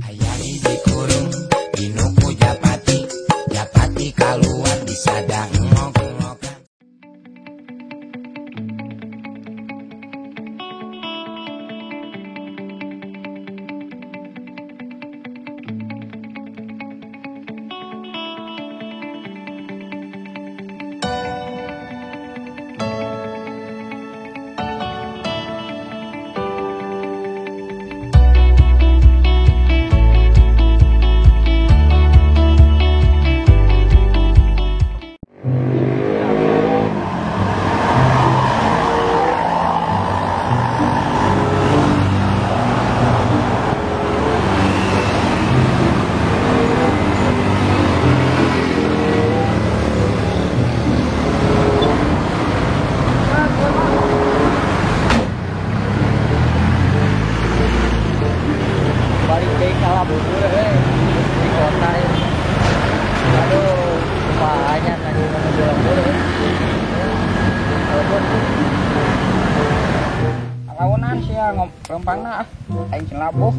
Hayang dikurung dinuku japati, japati kaluar disadang ngok-ngokan. Di kota ya. Aduh, banyak lagi bolong-bolong. Lawanan sih ya lempangna ah, aing cenah labuh.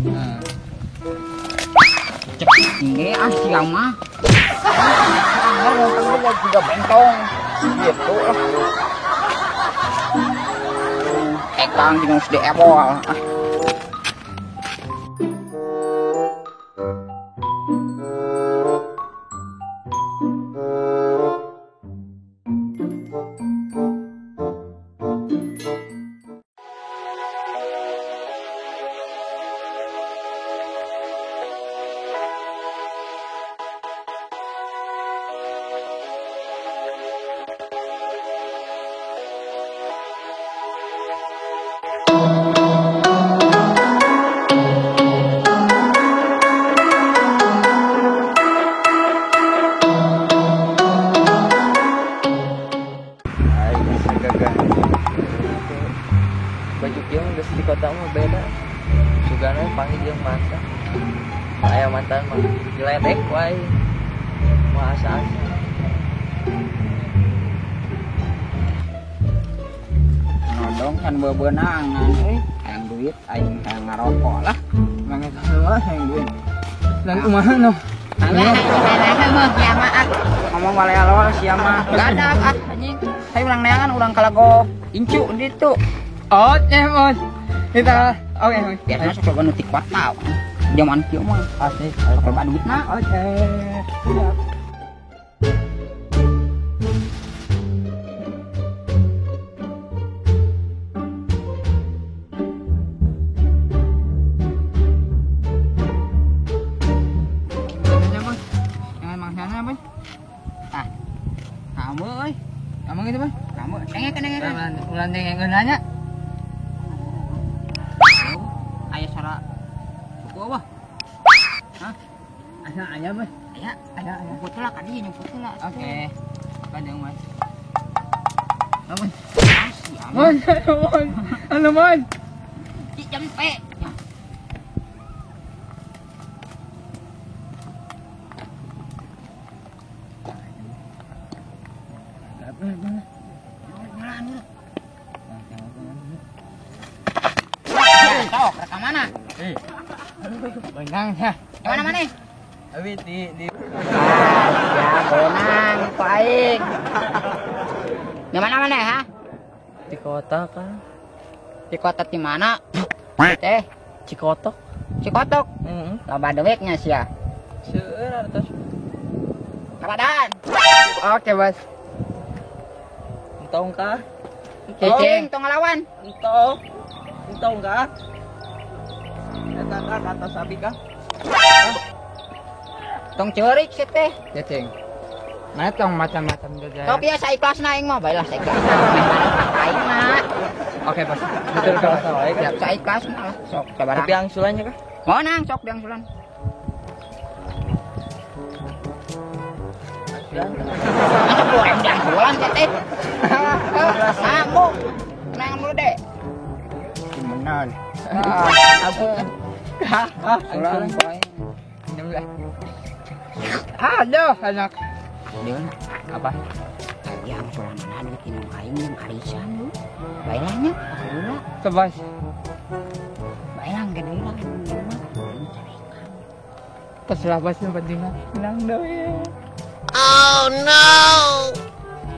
Cek ini ah sia mah. Ah, lempang juga bentong. Gitu lah. Ekang jeung geus diebol ah. Baju kieu geus di kota mah beda. Sugana panggil jeung masa. Aya mantan mah diledek wae. Mah asa-asa. Nodong kan bebenangan euy, hayang duit aing hayang ngarokok lah. Mang eta mah hayang duit. Dan kumaha no? Alah, alah sia mah ah. Ngomong wale-wale sia mah. Gadak ah anjing. Hayu urang neangan urang kalago incu ditu. Oh, bos. Kita oke. Biasanya sok loba nu ti kota. Zaman kieu mah asli sok loba duitna. Oke. Siap. Gimana, Bos? Jangan mangsana, Bos. Tah. Kamu euy. Kamu gitu, Bos? Kamu dengekeun. Ulan dengekeun nanya. Aya suara suku apa? Hah? Aya aya Mas. Aya, aya aya. Nyumput heula ka dieu, nyumput heula. Oke. Kadang Mas. Apa? Mas, mas. Halo Mas. Cicempe. Sok, rekam mana? Benang ya. Mana mana? Tapi di ya benang kok aing. Di mana mana ha? Di kota kan. Di kota di mana? Teh, Cikotok. Cikotok. Heeh. Loba duitnya sia. Seueur artos. Kabadan. Oke, Bos. Entong kah? Cicing tong ngelawan. Entong. Entong kah? Eta kah kata sapi kah? Tong ceurik sih teh. Cicing. Mana tong macam-macam jajan. Sok ieu saikhlasna aing mah, bae lah saikhlasna. Aing mah. Oke, Bos. Betul kalau salah ya. Saikhlasna lah. Sok sabar. Tapi angsulannya kah? Monang sok diangsulan. Angsulan. Masa 10.000 diangsulan sih teh. Sambung. Tenang dulu deh. Gimana? Ah, angsulan. Aduh, anak. Dia apa? Yang angsulan mana duit inung aing yang arisan lu. Bailahnya, pakai dulu. Sebas. Bailang ke dulu lah, aing carekan. Terserah bos yang penting mah menang deui. Oh no.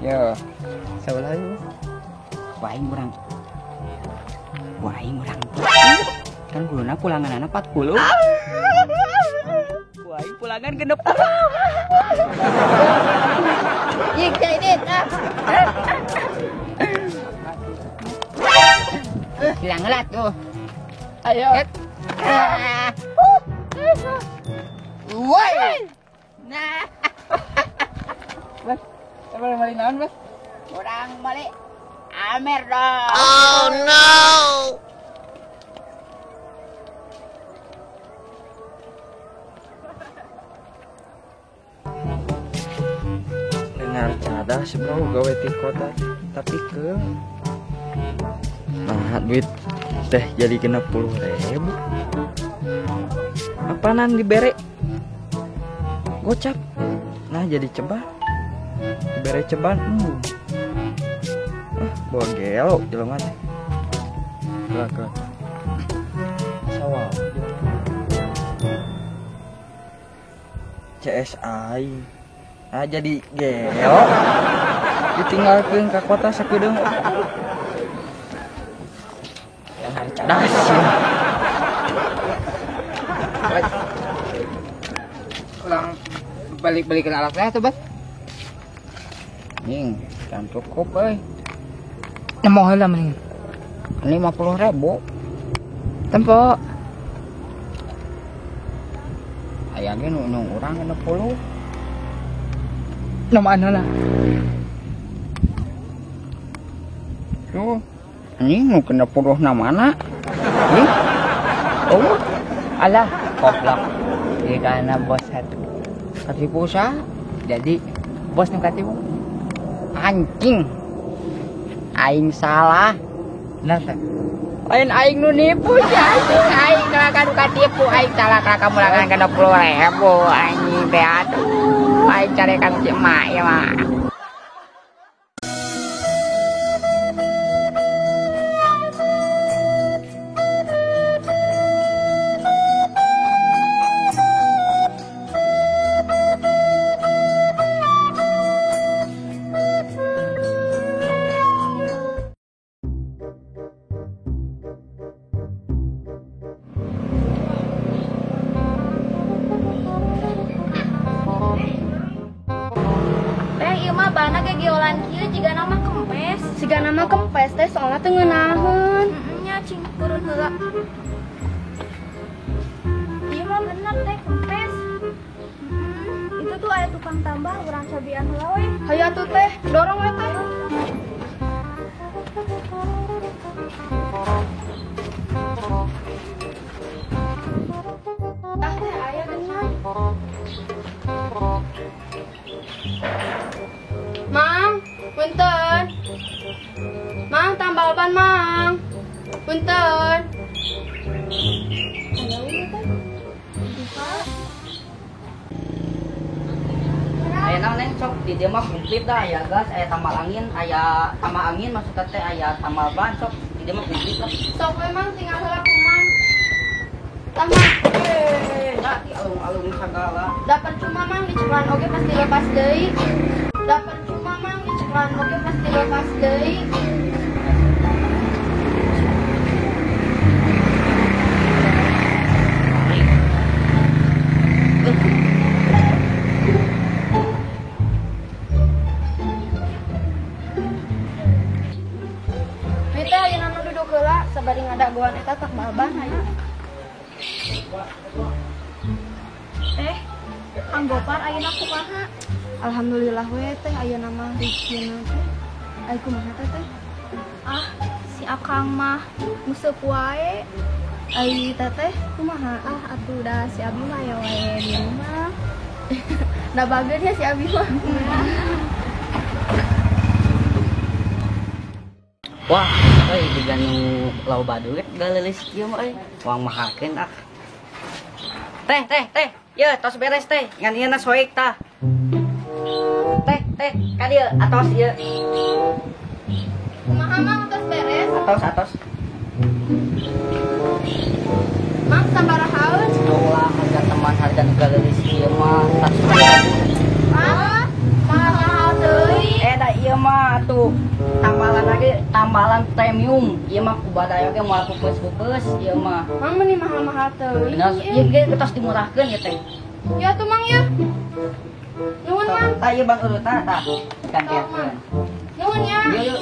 Yo, sabar aja bos. Waing urang. Waing urang. Kan guluna pulanganana 40. Waing pulangan 60. Ih, kayak ah. Hilang lah tuh. Ayo. Woi. Nah. Bos, apa balik naon, Bos? Urang balik Amer dong. Oh no. Dengar cadas bro gawe ti kota tapi ke nah duit teh jadi 60.000 apanan dibere gocap nah jadi ceban dibere ceban ah bawa gelo jelema teh ke sawah CSI nah jadi gelo ditinggalkeun ka kota sakedeung yang hari cadas ya. Ulang balik-balikin alatnya tuh, Bos. Ning, can cukup euy. Nemu heula mending. 50.000. Tempo. Aya ge nu urang 60. Nomaan heula. Tuh. Anjing nu 60 na mana? Anjing. Oh. Alah, goblok. Ieu kana bos satu. Katipu sa? Jadi bos nu katipu. Anjing. Aing salah. Benar teh? Lain aing nu nipu si anjing. Aing kalahkan nu katipu, aing salah kalahkan mulangan 60.000 anjing teh aduh. Aing carekan si emak ya mah. Bana gegiolan kieu jigana mah kempes. Sigana mah kempes teh soalna teu ngeunaheun. Nya cing turun heula. Ieu mah bener teh kempes. Itu tuh aya tukang tambah urang cobian heula we. Hayu atuh teh, dorong we teh. Tah teh aya geuning. Mang, punten. Mang, tambal ban, Mang. Punten. Aya we teh. Buka. Aya naon neng sok di dieu mah komplit dah, aya gas, aya tambal angin, aya tambal angin maksudna teh aya tambal ban sok di dieu mah komplit lah. Sok we Mang tinggal heula kumaha. Tah Mang. Nya di alung-alung sagala. Da percuma Mang dicekelan oge pasti lepas deui. Da percuma Mang dicekelan oge pasti lepas deui. Teh ayeuna nu duduk heula sabari ngadagoan eta tambal ban hayu. Teh, Kang Gopar ayeuna kumaha? Alhamdulillah we teh ayeuna mah rezekina teh. Ai kumaha teh teh? Ah, si Akang mah museup wae. Ai teteh kumaha? Ah, atuh da si Abi mah aya wae di rumah. Da bageun ya si Abi mah. Wah, euy jiga nu loba duit galeulis kieu mah euy. Uang mahalkeun ah. Teh, teh, teh. Yeuh, tos beres teh. Ngan ieu na soek tah. Teh, teh, ka dieu atos ieu. Kumaha Mang tos beres? Atos, atos. Mang sabaraha? Ulah harga teman harga Jiga nu galeulis ieu mah 110.000. Ah, mahal teuing. Eh da ieu mah atuh tambalan lagi tambalan premium. Ieu mah ku badai oge moal pupus-pupus ieu mah. Mang meuni mahal-mahal teuing. Bener, ieu ge tos dimurahkeun ieu teh. Ya tuh Mang ya. Nuhun Mang. Tah ieu bang urut tah tah. Gantian. Nuhun ya. Yuk yuk.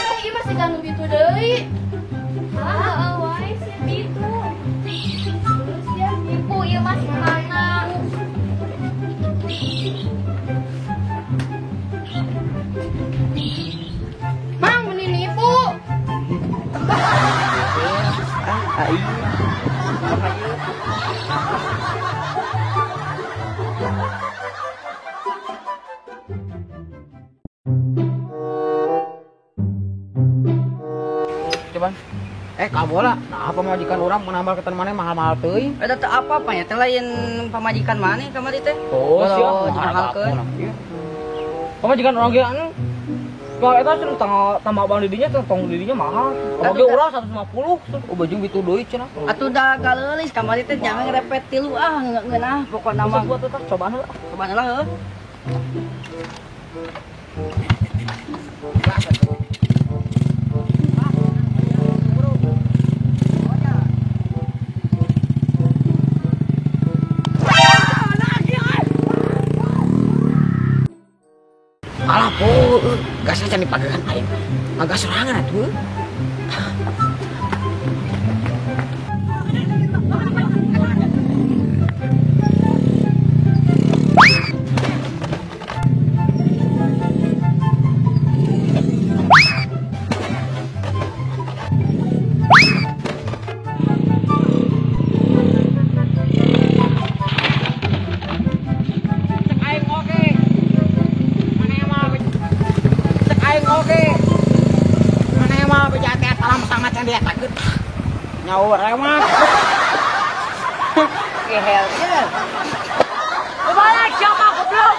Teh ieu masih ganu bitu deui. Ah, heeh wae sih gitu. Terus ya nipu ieu mah si mana. Mang meuni nipu. Ah, iya. Coba. Kabola, nah pamajikan urang menambah ketan maneh mahal-mahal teuing. Eta teh apa apa ya teh lain pamajikan maneh kamari teh. Oh, siap dimahalkeun. Pamajikan urang ge anu. Kalau eta cenah tambah bang didinya teh tong didinya mahal. Oge urang 150. Oh, baju bitu deui cenah. Atuh da galeulis kamari teh jangan ngerepet tilu ah ngeunah pokona mah. Buat teh cobaan heula. Cobaan heula heuh. Alah po, gasnya can dipagehan aing. Ngagas sorangan atuh. Nyawa remat. Kehel. Balik siapa goblok?